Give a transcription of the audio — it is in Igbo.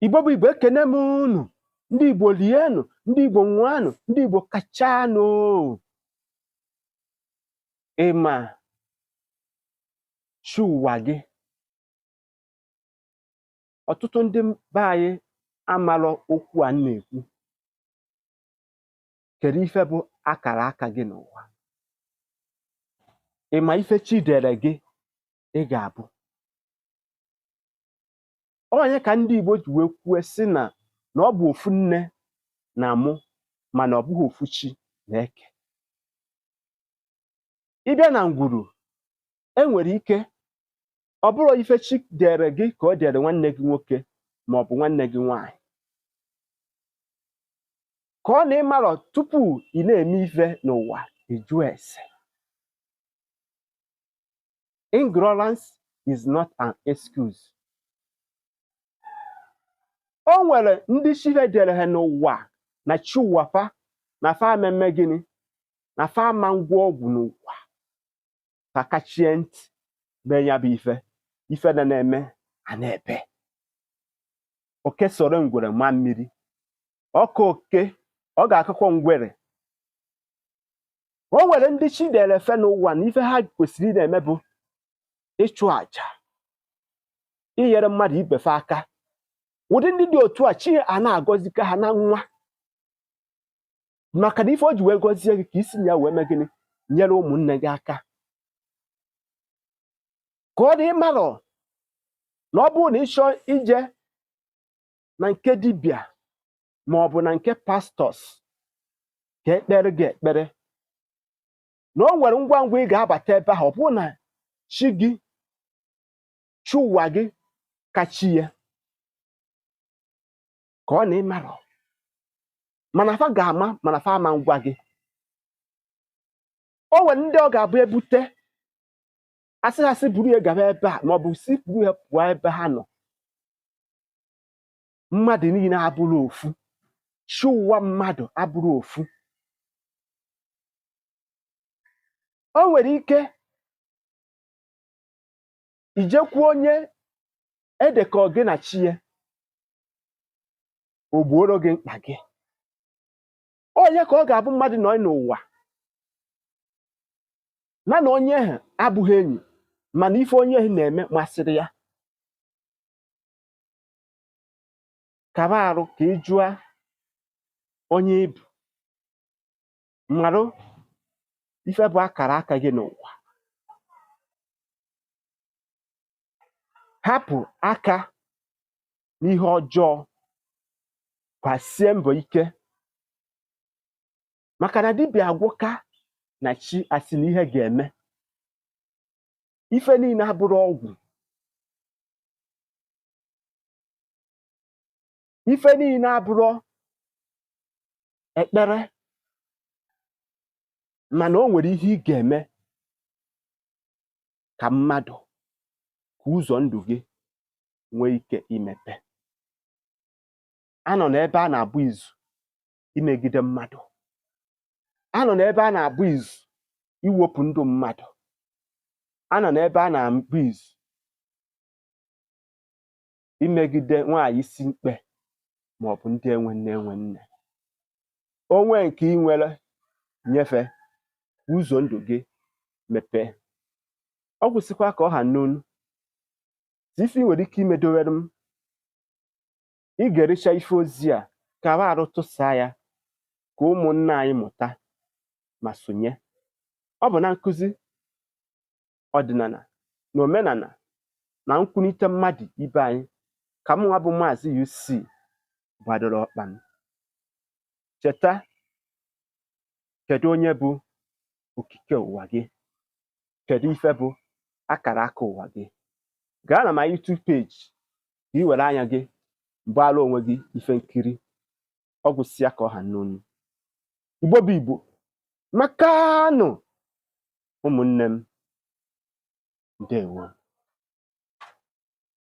Igbo bụ Igbo, ekene m unu. Ndị Igbo lienụ, ndị Igbo ṅụanụ, ndị Igbo kachanụ. Ị ma chi ụwa gị? Ọtụtụ ndị be anyị amarọ okwu a m na-ekwu. Kedu ife bụ akara aka gị n'ụwa? Ị ma ife chi dere gị ị ga-abụ? Onye ka ndị Igbo ji wee kwue sị na na ọ bụ ofu nne na-amụ mana ọ bụghị ofu chi na-eke. Ị bịa na ngwuru, e nwere ike ọ bụrụ ife chi dere gị ka o dere nwanne gị nwoke ma ọ bụ nwanne gị nwaanyị. Ka ọ na ịmarọ tupu ị na-eme ife n'ụwa, ị jụọ ese. Ignorance is not an excuse. O nwere ndị chi fa dere ha n'ụwa na chi ụwa fa na fa ama eme gịnị na fa ama ngwọ ọgwụ n'ụwa, fa kachie ntị mee ya bụ ife, ife na na-eme a na-ebe. Oke soro ngwere ma mmiri, ọka oke ọ ga-akụkọ ngwere. O nwere ndị chi dere fe n'ụwa na ife ha kwesịrị ị na-eme bụ ịchụ àjà, inyere mmadụ ibe fe aka. Ụdị ndị dị otu a, chi a na-agọzika ha na nwa, maka na ife o ji wee gọzie gị ka isi na ya wee mee gịnị, nyere ụmụnne gị aka. Ka ọ dị ịmarọ na ọ bụrụ na ị chọọ ije na nke dibịa ma ọ bụ na nke pastors ka ekpere gị ekpere, na o nwere ngwa ngwa ị ga-abata ebe ahụ, ọ bụrụ na chi gị, chi ụwa gị ka chi ya, ka ọ na ịmarọ, mana fa ga-ama, mana fa ama ngwa gị. O nwere ndị ọ ga-abụ ebute asị ha sị buru ya gaba ebe a, maọbụ si buru ya pụọ ebe ha nọ. Mmadụ niile abụrụ ofu, chi ụwa mmadụ abụrụ ofu. O nwere ike ijekwu onye edekọ gị na chi ya, o gbuoro gị mkpa gị. Onye ka ọ ga-abụ mmadụ nọ n'ụwa na na onye ahụ abụghị enyi, mana ife onye ahụ na-eme masịrị ya. Kaba arụ ka ị jụọ onye ị bụ, marụ ife bụ akara aka gị n'ụwa. Hapụ aka n'ihe ọjọọ, gbasie mbọ ike, maka na dibịa agwọka na chi asị na ihe ga-eme. Ife niile abụrụ ọgwụ, ife niile abụrụ ekpere, mana o nwere ihe ị ga-eme ka mmadụ, ka ụzọ ndụ gị nwee ike imepe. Anọ n'ebe a na-abụ izu imegide mmadụ, anọ n'ebe a na-abụ izu iwepụ ndụ mmadụ, anọ n'ebe a na-abụ izu imegide nwaanyị isi mkpe maọbụ ndị enwe nne enwe nne. O nwee nke ị nwere, nyefe ka ụzọ ndụ gị mepee. Ọ gwụsịkwa ka ọ ha n'onu. Ife ị nwere ike imedowere m, ị ga-erecha ife ozi a, kaba arụ tụsaa ya ka ụmụnne anyị mụta ma sonye. Ọ bụ na nkụzi ọdịnala na omenala na nkwunite mmadụ ibe anyị ka mụnwa bụ Maazị UC gbadoro ọkpa m. Cheta, kedu onye bụ okike ụwa gị? Kedu ife bụ akara aka ụwa gị? Gaa na my YouTube page ka ị were anya gị gbaara onwe gị ife nkiri. Ọ gwụsịa ka ọ ha n'onu. Igbo bụ Igbo, makanụ ụmụnne m, ndewo.